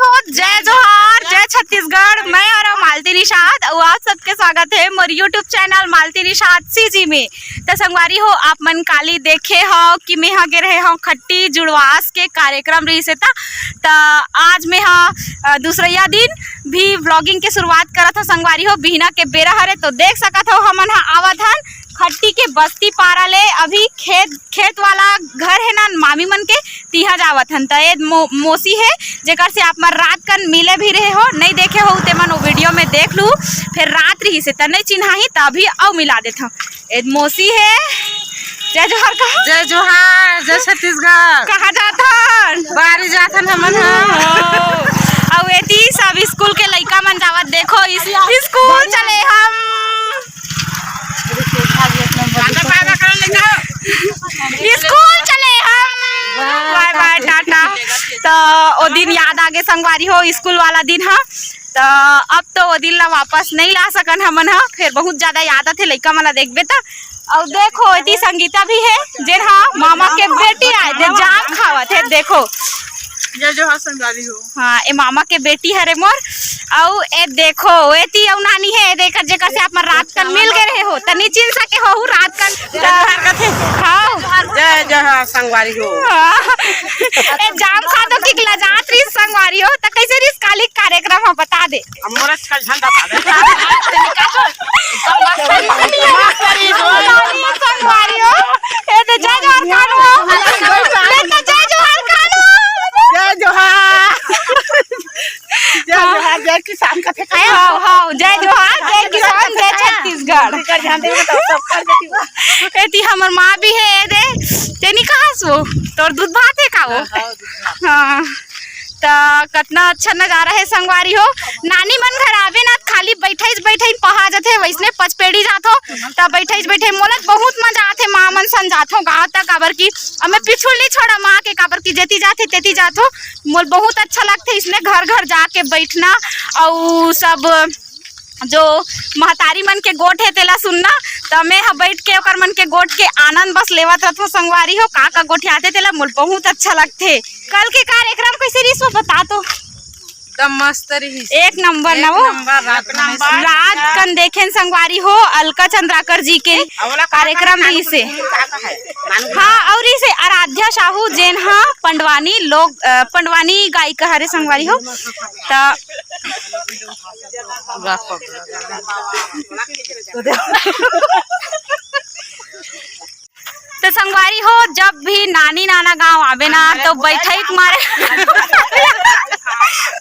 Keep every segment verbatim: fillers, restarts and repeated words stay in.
तो जय जोहार, जय छत्तीसगढ़। मैं हरव मालती निषाद अउ आप सबके स्वागत हे मोर YouTube channel Malti Nishad CG में। त संगवारी हो, आप मन काली देखे हव कि मेंहा गे रहे हव खट्टी जुड़वास के कार्यक्रम रहिस हे त, त आज मेंहा, अ, दूसरइया दिन भी vlogging के शुरुआत करत हव संगवारी हो। बिहना के बेरा हरे तो देख सकत हव हमन ह आवत हन खट्टी के बस्ती पारा ले। अभी खेत, खेत वाला घर हे ना मामी मन के, तिहा जावत हन। त ए मो-, मोसी हे, जेकर से आप मन रात कन मिले भी रहे हो, नइ देखे हो ते मन वो वीडियो में देख लू। फेर रात रहिस हे त नइ चिन्हाही, त अभी अउ मिला देथव। ए मोसी हे, जय जोहार कहा। जय जोहार, जय छत्तीसगढ़। कहाँ जात हन? बारी जात हन हमन ह। अउ एती सब स्कूल के लइका मन जावत, देखो इस, स्कूल चले हम। स्कूल चले हम। बाय बाय, टाटा। त ओ दिन याद आगे संगवारी हो, स्कूल वाला दिन ह। त अब तो ओ दिन ला वापस नइ ला सकन हमन ह, फेर बहुत ज्यादा याद आथे लइका मन ला देखबे त। अउ देखो, एती संगीता भी हे, जेन ह मामा के बेटी आय, जे जाम खावत हे, देखो। जय जोहार संगवारी हो। हाँ, ए मामा के बेटी हरे मोर। अउ ए देखो, एती अउ नानी हे, एकर जेकर से आप मन रात कन मिल गे रहे हो, त नइ चिन सके हो रात कन। जय जोहार कथे। हाँ। जय जोहार संगवारी हो। हाँ। ए जाम खा दो कि लजात रही संगवारी हो, त कैसे रहिस काली कार्यक्रम ह बता दे। अब मोर कल झंडा पा दे। मास्टरी, मास्टरी, संगवारी हो। ए दे जय जोहार कानू। ए दे जय जोहार कानू। जय जोहार। जय जोहार, जय किसान कथे। हाँ, हाँ, जय जोहार, जय किसान, जय छत्तीसगढ़। एती हमर माँ भी हे, ए दे। तेनी कहाँ सो? तोर दूध भात हे का वो? हाँ, हाँ, दूध भात। हाँ। त कतना अच्छा नजारा हे संगवारी हो। नानी मन घर आबे ना, खाली बइठइच बइठइच पहा जथे, वइसने पचपेड़ी जाथो, त बइठइच बइठइच मोला बहुत मजा आथे। माँ मन सन जाथो गाँव तक, काबर कि अब मैं पिछुल नइ छोड़ा माँ के, काबर कि जेती जाथे तेती जाथो। मोला बहुत अच्छा लगथे इसने घर घर जाके बइठना, अउ सब जो महतारी मन के गोठ हे तेला सुनना, त मैं ह बइठ के ओकर मन के गोठ के आनंद बस लेवत रथों संगवारी हो। का का गोठियाथे तेला मोला बहुत अच्छा लगथे। कल के कार्यक्रम कइसे रहिस वो बता तो। एकदम मस्त रहिस। एक नंबर ना एक वो। नंबर, रात में रात कन देखेन संगवारी हो, अलका चंद्राकर जी के कार्यक्रम रहिस हे। हाँ, अउ रहिस हे आराध्या साहू, जेन ह पंडवानी लोक, अ, पंडवानी गायिका हरे संगवारी हो। त तो संगवारी हो, जब भी नानी नाना गांव आवे ना, तो बैठई के मारे,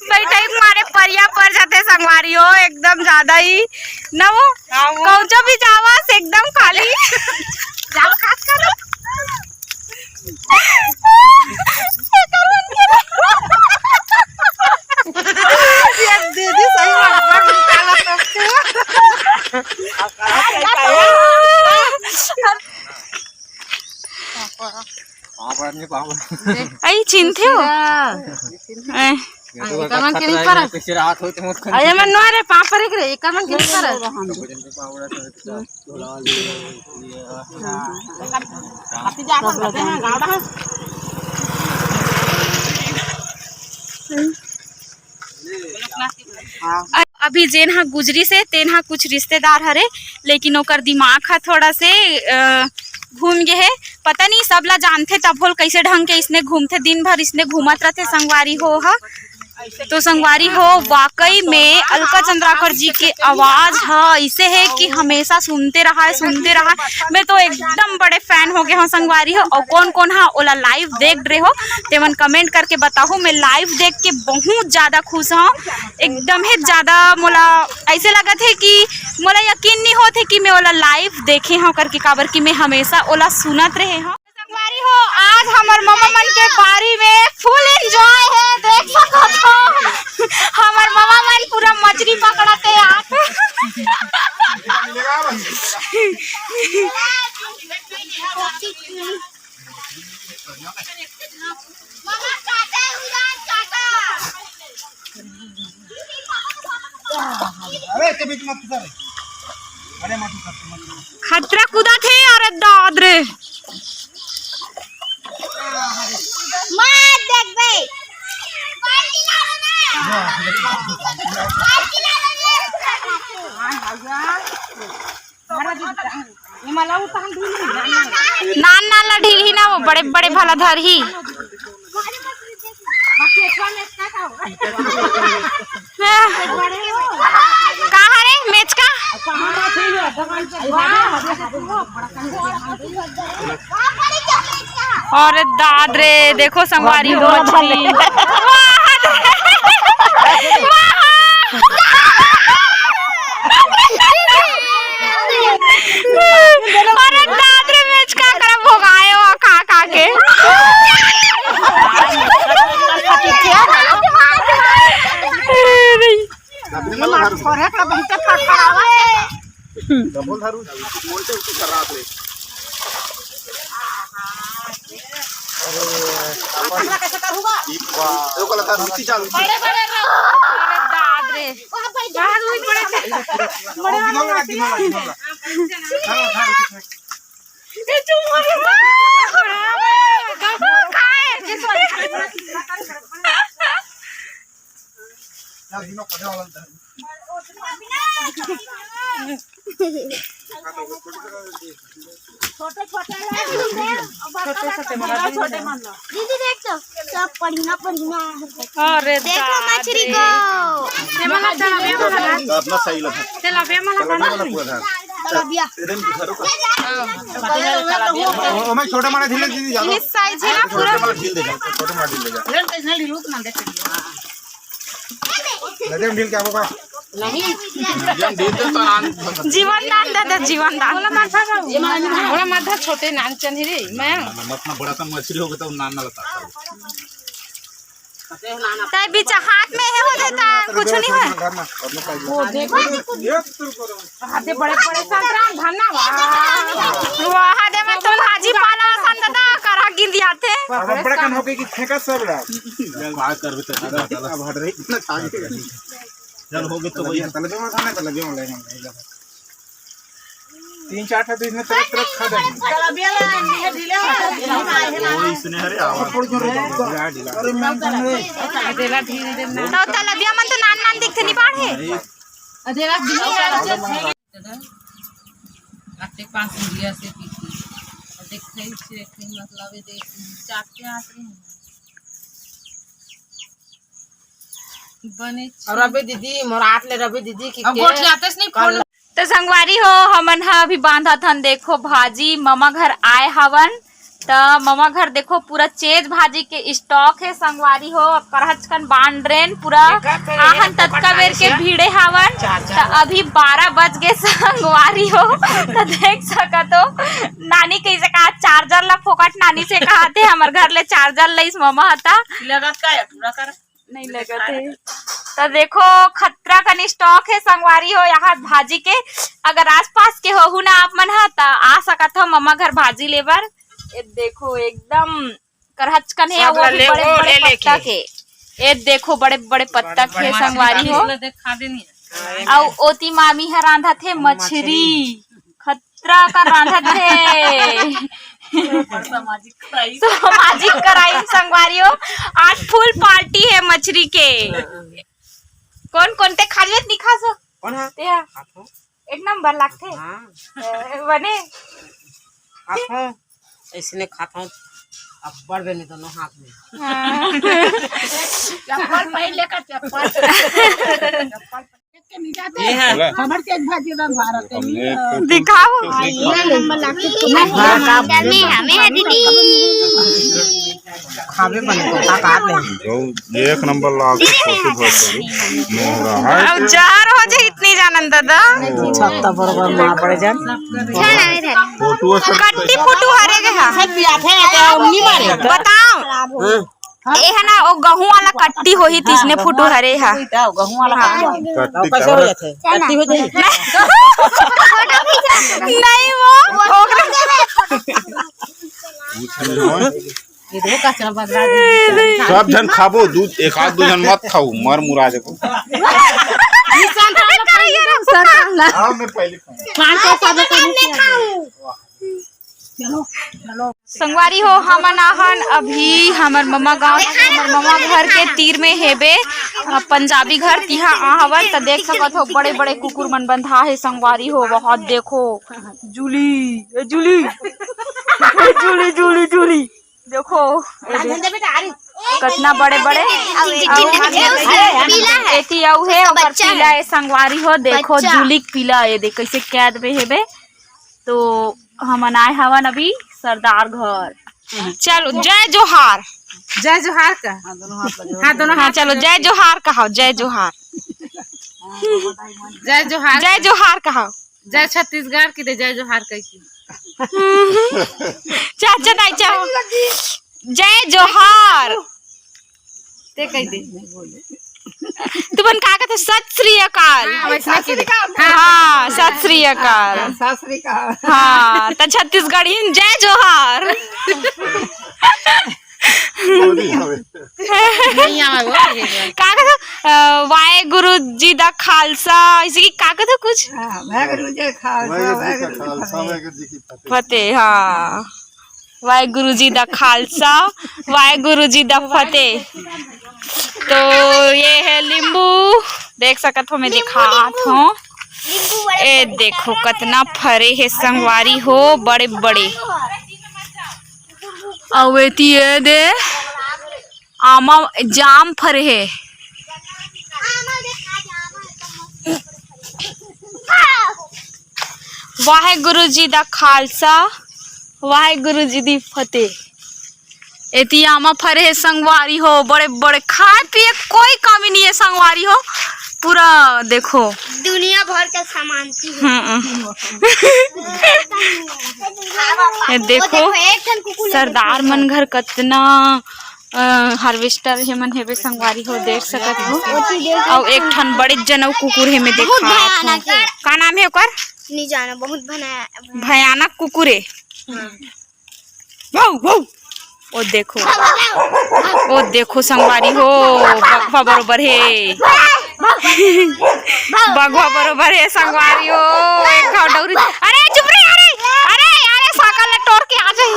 बैठई के मारे परिया पर जाते संगवारी हो, एकदम ज्यादा ही ना वो। हाँ, वो। कौचो भी जावस एकदम खाली। जाओ, खास करो। ये दीदी सही बात है, निकाला सबसे। पापड़ नहीं, पापड़। आई चिन्हथे हो? ए। एकर मन के नहीं परस। अरे मन नो रे, पापड़ एक रे, एकर मन के नहीं परस। अभी जेन हा गुजरिस हे, तेन हा कुछ रिश्तेदार हरे, लेकिन ओकर दिमाग हा थोड़ा से, अ, घूम गे हे। पता नहीं, सब ला जानथे, तभो ले कैसे ढंग के इसने घूमथे, दिन भर इसने घूमत रथे संगवारी हो हा। तो संगवारी हो, वाकई में अलका चंद्राकर जी के आवाज ह ऐसे हे कि हमेशा सुनते रहा है, सुनते रहा है। मैं तो एकदम बड़े fan हो गए हूँ संगवारी हो। और कौन कौन हा ओला live देख रहे हो, तेमन comment करके बताहू। मैं live देख के बहुत ज्यादा खुश हूँ, एकदम ही ज्यादा। मोला ऐसे लगत हे कि मोला यकीन नहीं होत हे कि मैं ओला live देखे हूँ करके, काबर कि मैं हमेशा ओला सुनत रहे हूँ। संगवारी हो, आज हमर ममा मन के बारी में full enjoy हे, देख सकत हो। हमर ममा मन पूरा मछली पकड़त हे यार। ममा, चाचा, उड़ान, चाचा। अरे, के बीच मत घुसा रे। अरे, मत घुसा, मत घुसा। खतरा कूदत हे, अरे दाद रे। मार देख बे। नान नान ला ढील ही ना, वो बड़े बड़े भला धर ही। कहाँ रे मेचका? अरे दाद रे, देखो संगवारी हो मछली। वाह रे, वाह। अरे दाद रे, मेचका करा भोगाए हो खा खा के। अरे नहीं। डबल धारू बोलते उसको कर रहा थे। अरे, अपन कैसे करूँगा? एक बार। देखो, लता, रुचि चालू। बड़े, बड़े रहो। अरे, दाद रे। वहाँ पर जा। बड़े, बड़े। बड़े वाला गिनोला, गिनोला, गिनोला। धारू, धारू, धारू। ये चुम्मा। खाए। छोटे छोटे ला दीदी, छोटे छोटे मन ला। दीदी देख तो, सब पढ़ना पढ़ना। अरे देख लो मछली को। ये वाला चला, ये वाला। अपना सही लगा। चला, ये वाला चला, ये वाला पूरा धार। चला भैया। एकदम घरों का। ओ, ओ, मैं छोटा मारा धीरे धीरे जाओ। इस साइज है ना पूरा। छोटे मारा ढील देगा, छोटे मारा ढील देगा। नजर ढील क्या होगा? नहीं। जीवन दान दे दे, जीवन दान। बोला माथा का। बोला माथा छोटे नान चनी रे, मैं। अपना बड़ा सा मछली होगा तो नान ना लता। तय बीच हाथ में है हो देता, कुछ नहीं है। वो देखो। हाथे बड़े बड़े संतरा धन्ना वाह। वाह, दे मैं तो भाजी पाला संददा करा गिन दिया थे। अब बड़ा कन हो गई कि फेंका सब ला। बात कर भी तो अब हट रही ना, खा गई। चल, हो गए तो वही। तलबे में खाना, तलबे में ले हम। तीन चार ठा तो इसमें तरह तरह खा जाएंगे। तलबिया ला, ये ढीले हो। वो इसने हरे आवाज। थोड़ी जोर है। अरे मैं ढीले। तो तलबिया मन तो नान नान दिखते नहीं पाड़े। अरे रात दिन में दादा, आते पाँच इंडिया से पीती। और देख, कहीं से, कहीं मतलब, ये देख, चाट के आते हैं। बने और रवि दीदी, मोरात ले रवि दीदी की अब के गोठियाते से नहीं कल फोन। तो संगवारी हो, हमन ह अभी बांधत हन, देखो, भाजी ममा घर आए हवन। त ममा घर देखो, पूरा चेज भाजी के स्टॉक हे संगवारी हो। अब करहच कन बांध रेन पूरा। देखत हे, आहन फोकट ततका बेर नानी के से भीड़े हावन। चार्जर त ला। अभी बारह बज गे संगवारी हो। त देख सकत हो, नानी कइसे कहा, चार्जर ला फोकट नानी से कहा थे, हमर घर ले चार्जर लइस ममा हता। लगत का है, पूरा कर। नहीं लगत हे। त देखो, खतरा कन स्टॉक हे संगवारी हो, यहाँ भाजी के। अगर आसपास के होहू ना आप मन ह, त आ सकत हो ममा घर भाजी लेबर। ये देखो, एकदम करहच कन हे, सब वो ला भी ले, बड़े वो बड़े ले पत्ता लेके। के। ये देखो, बड़े बड़े पत्ता के संगवारी हो। इसमें देख खा देनी है। हाँ, अउ ओती मामी ह रांधत हे मछरी। मछरी। खतरा का रांधत हे। सामाजिक क्राइम। सामाजिक क्राइम संगवारी हो। आज फुल पार्टी हे मछरी के। कौन कौन ते खा लेत नहीं खा सो? कौन है? ते हा। खात हूँ। एक नंबर लागथे। हाँ। ए, बने। खात हूँ। ऐसने खात हूँ। अब्बड़ बने दोनों हाथ में। हाँ। चप्पल पहन लेकर चप्पल। चप्पल। ये है। हमर तेज भाजी बा भारत में। दिखाओ। ये नंबर लागथे। हमें, हमें है दीदी। खाबे बने तो का, का बने। एक नंबर लागथे, छोटे भाजी। मोहरा है। अब जहर हो जाए इतनी जानन दादा। छत्ता बरोबर मार पड़े जान। फोटो सब कट्टी फुटू हरे गे हा। पिया थे, तो नहीं मारे। बताओ। हाँ। ए है ना, वो गहूं वाला कट्टी होही, तीसने फुटू हरे हा। गहूं वाला हाँ। कट्टी कैसे हो जाथे? कट्टी हो जाथे। नहीं, वो, वो ये देखो, कचरा बदला दे। सब झन खाबो, दू, एक आध दू झन मत खाऊ, मर मुरा जबो। हाँ, मैं पहले खाऊँ। पान सौ सादा पानी खाऊँ। संगवारी हो, हमन आहन अभी हमर ममा गांव, हमर ममा घर के तीर में हेबे, अ, पंजाबी घर, तिहां आहवन। त देख सकत हो, बड़े बड़े कुकुर मन बंधा हे संगवारी हो। बहुत देखो, जूली, ए जूली, ए जूली, जूली, जूली, देखो, ए दे-, कतना बड़े बड़े। अउ एती अउ हे, ओकर पीला ए संगवारी हो, देखो, जूली के पीला, ए दे, कैसे कैद में हेबे। तो हमन आए हवन अभी सरदार घर। चलो, जय जोहार। जय जोहार का। हाँ, दोनों हाथ लगे। हाँ, चलो, जय जोहार कहो, जय जोहार। जय जोहार। जय जोहार कहो। जय छत्तीसगढ़ की दे, जय जोहार कह की। चाचा नहीं चाहो। जय जोहार। ते कह दे। तुमन का कहते? सत श्री अकाल। हाँ, वैसने कह दे। हाँ, सत श्री अकाल। हाँ, सत श्री अकाल। हाँ, त छत्तीसगढ़ी में जय जोहार। नहीं आवे वो, ये बात। का कहते? अ, वाहे गुरु जी दा खालसा, ऐसे कि का कहते कुछ? हाँ, वाहे गुरु जी का खालसा, वाहे गुरु जी का खालसा, वाहे गुरु जी की फतेह। फतेह, हाँ। वाहे गुरु जी दा खालसा, वाहे गुरु जी दा फतेह। तो ये है लींबू, देख सकत हो, मैं दिखात हूँ। ए देखो, कतना फरे हे संगवारी हो, बड़े बड़े। अउ एती ए दे, आमा, जाम फरे हे। वाहे गुरु जी दा खालसा, वाहे गुरु जी दी फतेह। एती आमा फरे हे संगवारी हो, बड़े बड़े, खाए पिए कोई कमी नहीं है संगवारी हो। पूरा देखो, दुनिया भर के सामान थी। हम्म। ये देखो, एक ठन कुकुर सरदार मन घर कतना, अ, harvester हे मन हेबे संगवारी हो, देख सकत हो। अउ एक ठन बड़े जनऊ कुकुर हे, मैं बहुत देखा भयानक है। का नाम है ओकर? नहीं जाना, बहुत भना-, भयानक कुकुर है। हाँ। Wow, wow. ओ देखो, ओ देखो संगवारी हो, बघवा बरोबर हे। बघवा बरोबर हे संगवारी हो। एक ठो डौरी। अरे चुप रे, अरे, अरे, अरे, साकल ला टोर के आ जाही।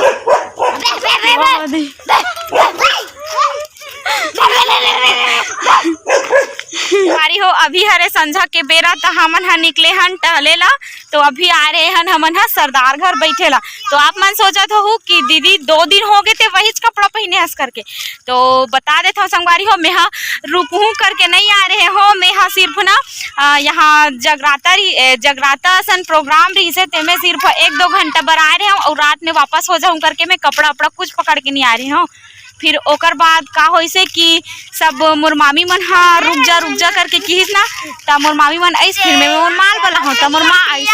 संगवारी हो, अभी हरे संझा के बेरा, त हमन ह निकले हन टहले ला। तो अभी आ रहे हन हमन ह सरदार घर बैठे ला। तो आप मन सोचत होहू कि दीदी दो दिन हो गए थे वहीच कपड़ा पहिने हस करके। तो बता देत हव संगवारी हो, मेहा रुकहूँ करके नहीं आ रहे हो। मेहा सिर्फ ना, अ, यहाँ जगराता रही, ए, जगराता असन program रहिसे, ते में सिर्फ एक दो घंटा बर आए रहे हव अउ रात में वापस हो जाऊँ करके मैं कपड़ा उपड़ा कुछ पकड़ के नहीं आ रहे हव। फिर ओकर बाद का होइसे कि सब मोर मामी मन ह रुक जा, रुक जा करके किहिस ना, त मोर मामी मन आइस, फिर मैं मोर माल बला हूँ, त मोर माँ आइस,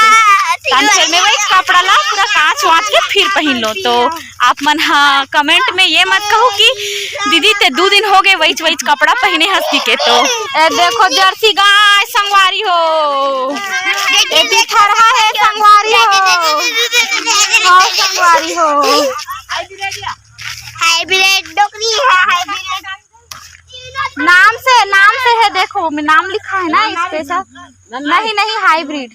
तन फिर मैं वही कपड़ा ला पूरा कांच वाच के फिर पहिन लो। तो आप मन ह comment में ये मत कहू कि दीदी ते दू दिन हो गए वहीच वहीच कपड़ा पहिने हस के। तो ए देखो जर्सी गाय संगवारी हो, ए बिथरहा है संगवारी हो, हाँ संगवारी हो। हाइब्रिड डोकरी है, हाइब्रिड। नाम से, नाम से है, देखो, में नाम लिखा है ना, special। नहीं, नहीं, हाइब्रिड।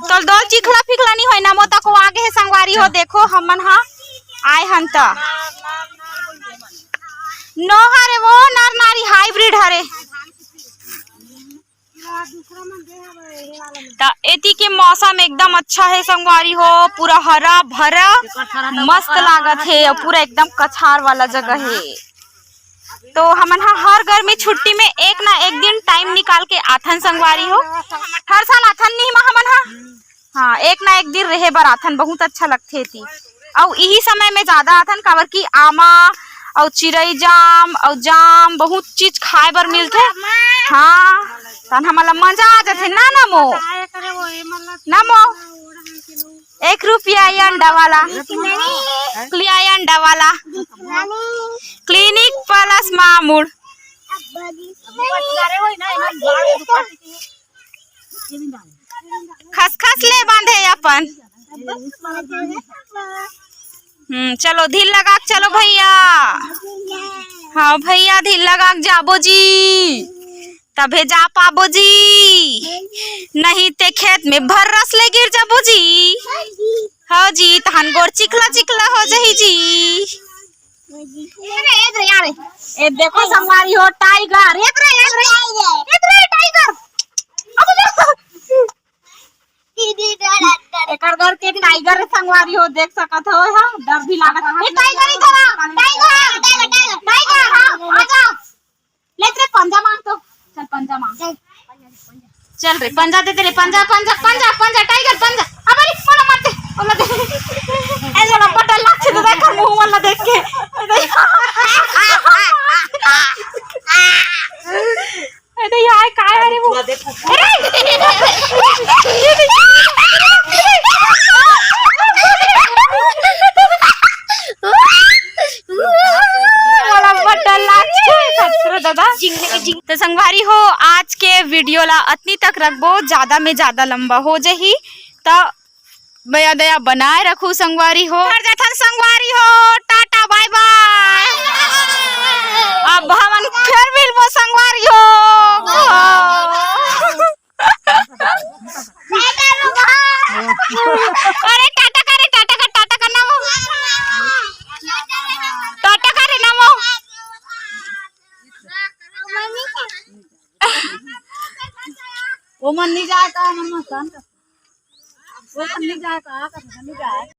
तो दो चिखला फिखला नहीं होय ना, मोता को आगे है संगवारी हो, देखो, हमन हा आए हन त। नो हरे, वो नर नारी हाइब्रिड हरे। त एती के मौसम एकदम अच्छा है संगवारी हो, पूरा हरा भरा मस्त लागत है अउ पूरा एकदम कछार वाला जगह है। तो हमन ह हर गर्मी छुट्टी में एक ना एक दिन time निकाल के आथन संगवारी हो, हर साल आथन नहीं मा हमन ह। हाँ, एक ना एक दिन रहे बर आथन, बहुत अच्छा लगथे एती। अउ इही समय में ज्यादा आथन, काबर कि आमा अउ चिरई जाम अउ जाम बहुत चीज खाए बर मिलथे। हाँ, तन हमन ला मजा आ जाथे ना, ना मो? ना मो? एक रुपया ये अंडा वाला, रुपया ये अंडा वाला, Clinic Plus मामुड़। खसखस ले बांधे अपन। हम्म, चलो ढील लगा के चलो भैया। हाँ भैया, ढील लगा के जाबो जी। तभे जा पाबो जी, नहीं ते खेत में भर्रस ले गिर जाबो जी। हो जी, तहन गोड़ चिखला चिखला हो जाही जी। ए रे, ए रे, यार, ए देखो संगवारी हो, टाइगर। ए रे, ए रे, ए रे, टाइगर। अब ले। एकर घर के टाइगर संगवारी हो, देख सकत हो, हा, डर भी लागत। ए टाइगर इधर आ, टाइगर, टाइगर, टाइगर, हाँ, आ जा। ले रे पंजा मांग तो, चल पंजा मांग। चल रे, पंजा दे दे रे, पंजा, पंजा, पंजा, पंजा, टाइगर पंजा। अब अरे, ओला मत दे, ओला दे। ए, ओला बड़ा लाग छे, तो देख, मुंह वाला देख के। ए, दे, हाय, काय अरे वो? अरे! मोला बड़ डर लागथे, खतरा दादा। तो संगवारी हो, आज के वीडियो ला अतनी तक रखबो, ज्यादा में ज्यादा लंबा हो जाही। तो मया दया बनाए रखू संगवारी हो। घर जाथन संगवारी हो, टाटा बाय बाय। अब हमन फिर मिलबो संगवारी हो। अरे टाटा करे, टाटा कर, टाटा करना वो। टाटा करे ना वो। वो मन नहीं जाता, मन मत। वो मन नहीं जाता, नहीं जाता।